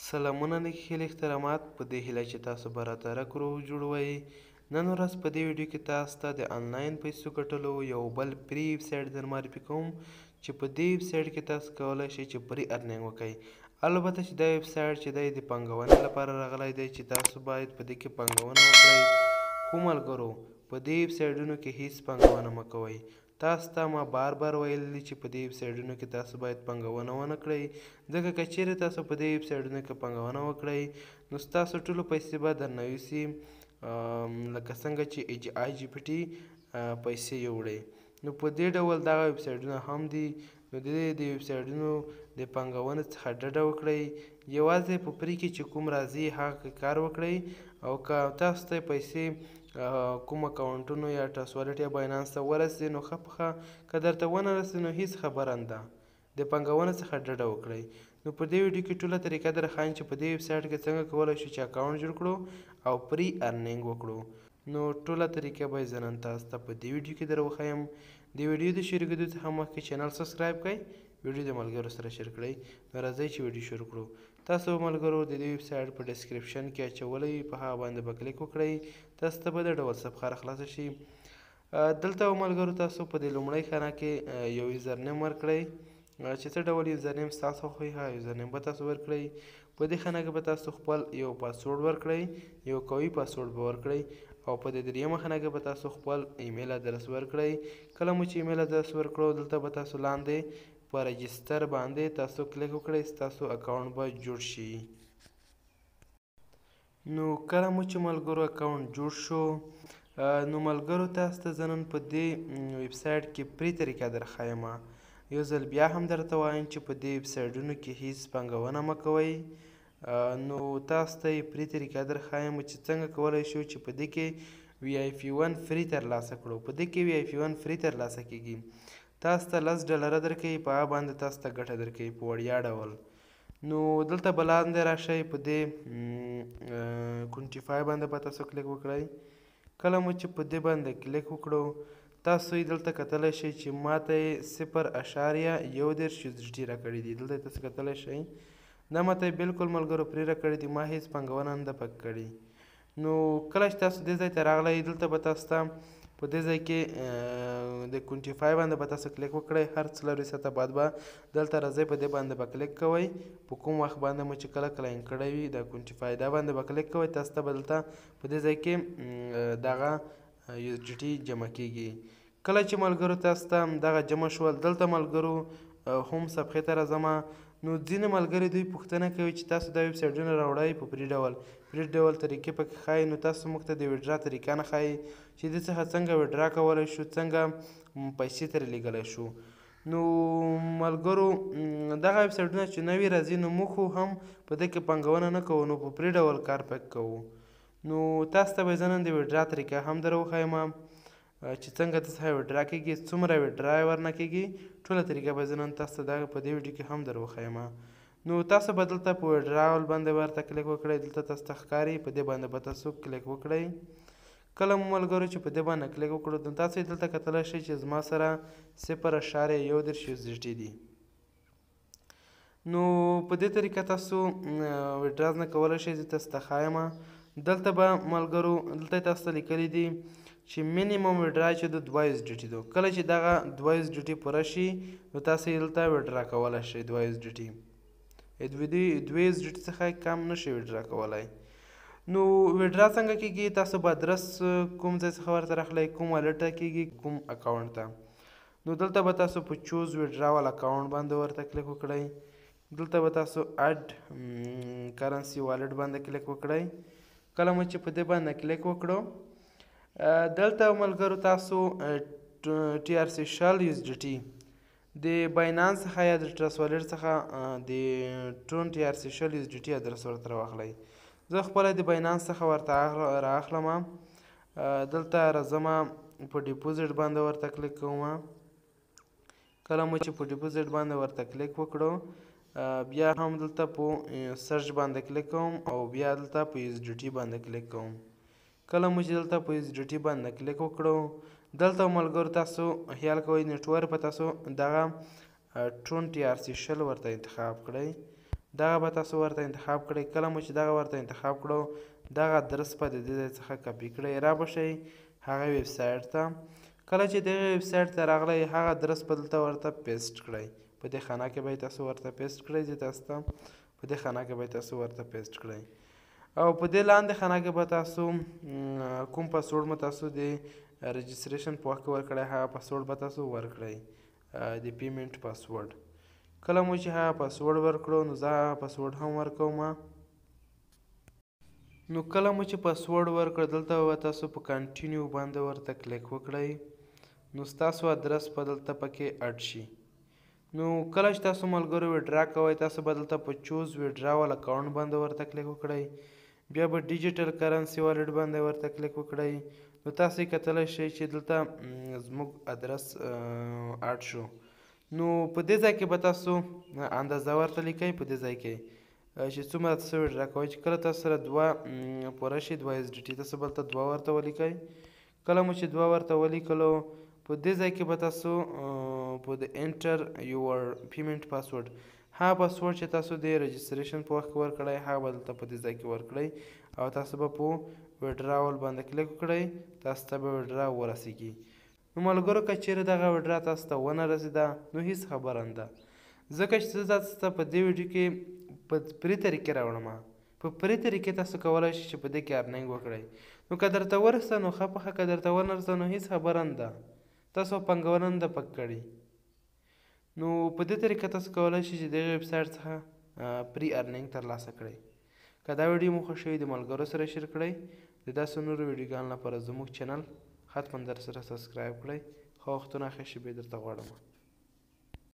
سلامونه نیک هیلې احترامات په دې هیله چې تاسو به راته رک روغ جوړ وئ. نن ورځ په دې ویډیو کې تاسو ته د انلاین پیسو ګټلو یو بل free ویب سایټ در معرفي کوم چې په دې ویب سایټ کې تاسو کولی شئ چې free earning وکړئ. البته چې دا ویب سایټ چې دی د پانګونې لپاره راغلی دی چې تاسو باید په دې کې پانګونه وکړئ، خو ملګرو په دې ویب سایټونو کې هیڅ پانګونه مه کوئ. تاسو ته ما بار بار ویلي دي چې په دې ویب سایټونو کې تاسو باید پانګونه ونه کړئ، ځکه که چیرې تاسو په دې ویب سایټونو کې پانګونه وکړئ نو ستاسو ټولو پیسې به درنه یوسي، لکه څنګه چې ای جي آی جي پي ټي پیسې یوړې. نو په دې ډول دغه ویب سایټونه هم دي، نو د دې ویب سایټونو د پانګونې څخه ډډه وکړئ. یوازې په free کې چې کوم راځي هغه کې کار وکړئ، او که تاسو ته پیسې کوم اکاونټونو یا ټرست والټ یا باینانس ته ورسي نو ښه په ښه، که درته ونه رسي نو هیڅ خبره نه ده، د پانګونې څخه ډډه وکړئ. نو په دې ویډیو کې ټوله طریقه در ښایم چې په دې ویب سایټ کې څنګه کولی شو چې اکاونټ جوړ کړو او free earning وکړو. نو ټوله طریقه به زه نن تاسو ته په دې ویډیو کې در وښایم. د ویډیو د شروع کېدو څخه مخکې channel subscribe کړئ، ویډیو د ملګرو سره share کړئ. نو راځئ چې ویډیو شروع کړو. تاسو ملګرو د دې ویب سایټ په description کې اچولی وي، په هغه باندې به کلیک وکړئ، تاسو ته به د ډول صفحه راخلاصه شي. دلته ملګرو تاسو په دې لومړۍ خانه کې یو username ورکړئ، چې څه ډول username ستاسو خوښ وي هغه username به تاسو ورکړئ. په دې خانه کې به تاسو خپل یو پاسورډ ورکړئ، یو قوي پاسورډ به ورکړئ، او په دې دریمه خانه کې به تاسو خپل ایمیل ادرس ورکړئ. کله مو چې ایمیل ادرس ورکړو دلته به تاسو لاندې په register باندې تاسو کلیک وکړئ، ستاسو اکاونټ به جوړ شي. نو کله مو چې ملګرو اکاونټ جوړ شو، نو ملګرو تاسو ته زه نن په دې ویب سایټ کې free طریقه در ښایم. یو ځل بیا هم درته وایم چې په دې ویب سایټونو کې هیڅ پانګونه مه کوئ. نو تاسو ته یې free طریقه در ښایم چې څنګه کولی شو چې په دې کې VIP 1 free ترلاسه کړو. په دې کې VIP 1 free ترلاسه کیږي، تاسو ته 10 ډالره درکوي، په هغه باندې تاسو ته ګټه درکوي په وړیا ډول. نو دلته به لاندې راشئ، په دې quantify باندې به تاسو کلیک وکړئ. کله مو چې په دې باندې کلیک وکړو تاسو یې دلته کتلی شئ چې ماته یې 0.31 USDT راکړي دي. دلته تاسو کتلی شئ دا ماته یې بالکل ملګرو free راکړي دي، ما هیڅ پانګونه نه ده پکې کړې. نو کله چې تاسو دې ځای ته راغلئ دلته به تاسو ته په دې ځای کې د quantify باندې به تاسو کلیک وکړئ. هر 4 ساعته بعد به دلته راځئ، په دې باندې به کلیک کوئ. په کوم وخت باندې مو چې کله claim کړی وي د quantify دا باندې به کلیک کوئ، تاسو ته به دلته په دې ځای کې دغه USDT جمع کیږي. کله چې ملګرو تاسو ته دغه جمع شول، دلته ملګرو هم صفحې ته راځم. نو ځینې ملګري دوی پوښتنه کوي چې تاسو دا ویب سایټونه راوړئ په free ډول، free ډول طریقې پکې ښایي، نو تاسو موږ ته د withdraw طریقه نه ښایي چې دې څخه څنګه withdraw کولی شو، څنګه پیسې ترې لیږلی شو. نو ملګرو دغه ویب سایټونه چې نوي راځي نو موږ خو هم په دې کې پانګونه نه کوو، نو په free ډول کار پکې کوو. نو تاسو ته به زه نن د withdraw طریقه هم در وښایم چې څنګه د څخه withdraw کیږي، څومره withdraw ورنه کیږي، ټوله طریقه به زه نن تاسو ته دغه په دې ویډیو کې هم در وښایم. نو تاسو به دلته په withdrawal باندې ورته کلیک وکړئ، دلته تاسو ته ښکاري، په دې باندې به تاسو کلیک وکړئ. کله مو ملګرو چې په دې باندې کلیک وکړو نو تاسو یې دلته کتلی شئ چې زما سره 0.31 USDT دي. نو په دې طریقه تاسو withdraw نه کولی شئ. زه تاسو ته ښایم دلته به ملګرو دلته تاسو ته لیکلي دي چې minimum withdraw چې د 2 USDT دو. کله چې دغه 2 USDT پوره شي نو تاسو یې دلته withdraw کولی شئ. 2 USDT، 2 USDT څخه کم نه شئ withdraw کولی. نو withdraw څنګه کیږي؟ تاسو به ادرس کوم ځای څخه ورته راخلئ، کوم wallet ته کیږي، کوم اکاونټ ته. نو دلته به تاسو په choose withdrawal account باندې ورته کلیک وکړئ. دلته به تاسو add currency wallet باندې کلیک وکړئ. کله مو چې په دې باندې کلیک وکړو دلته ملګرو تاسو TRC 20 USDT د باینانس څخه یا د ټرست والټ څخه د ټون TRC 20 USDT ادرس ورته راواخلئ. زه خپله د باینانس څخه ورته رااخلم. دلته راځم، په deposit باندې ورته کلیک کوم. کله مو چې په deposit باندې ورته کلیک وکړو بیا هم دلته په search باندې کلیک کوم او بیا دلته په USDT باندې کلیک کوم. کله مو چې دلته په USDT باندې کلیک وکړو دلته ملګرو تاسو خیال کوئ network په تاسو دغه ټون TRC 20 ورته انتخاب کړئ. دغه به تاسو ورته انتخاب کړئ. کله مو چې دغه ورته انتخاب کړو، دغه ادرس به د دې ځای څخه کاپي کړئ، را به شئ هغه ویب سایټ ته. کله چې دغه ویب سایټ ته راغلی، هغه ادرس به دلته ورته paste کړئ. په دې خانه کې به تاسو ورته paste کړئ، چې تاسو ته په دې خانه کې به تاسو ورته paste کړئ. او په دې لاندې خانه کې به تاسو کوم پاسورډ مو تاسو د registration په وخت کې ورکړی، هغه پاسورډ به تاسو ورکړئ، د payment password. کله مو چې هغه پاسورډ ورکړو، نو زه هغه پاسورډ هم ورکوم. نو کله مو چې پاسورډ ورکړ، دلته به تاسو په continue باندې ورته کلیک وکړئ، نو ستاسو ادرس به دلته پکې add شي. نو کله چې تاسو ملګرو withdraw کوئ، تاسو به دلته په choose withdrawal account باندې ورته کلیک وکړئ، بیا به digital currency wallet باندې ورته کلیک وکړئ. نو تاسو یې کتلی شئ چې دلته زموږ ادرس add شو. نو په دې ځای کې به تاسو اندازه ورته لیکئ، په دې ځای کې چې څومره تاسو withdraw کوئ. چې کله تاسو سره دوه پوره شي، 2 USDT، تاسو به دلته 2 ورته ولیکئ. کله مو چې 2 ورته ولیکلو، په دې ځای کې به تاسو په د enter your payment password، هغه پاسورډ چې تاسو د registration په وخت کې ورکړی، هغه به دلته په دې ځای کې ورکړئ، او تاسو به په withdrawal باندې کلیک وکړئ، تاسو ته به withdraw ورسیږي. نو ملګرو، که چیرې دغه withdraw تاسو ته ونه رسېده، نو هیڅ خبره نه ده، ځکه چې زه تاسو ته په دې ویډیو کې په free طریقې راوړم. په free طریقې تاسو کولی شئ چې په دې کې earning وکړئ. نو که درته ورسه نو ښه په ښه، که درته ونه رسه نو هیڅ خبره نه ده، تاسو پانګونه نه ده پک کړې. نو په دې طریقه تاسو کولی شئ چې دغه ویب سایټ څخه free earning ترلاسه کړئ. که دا ویډیو مو خوښ شوی، د ملګرو سره share کړئ. د داسې نورو ویډیوګانو لپاره زموږ channel حتما در سره subscribe کړئ. ښه وختونه، ښه شېبې درته غواړم.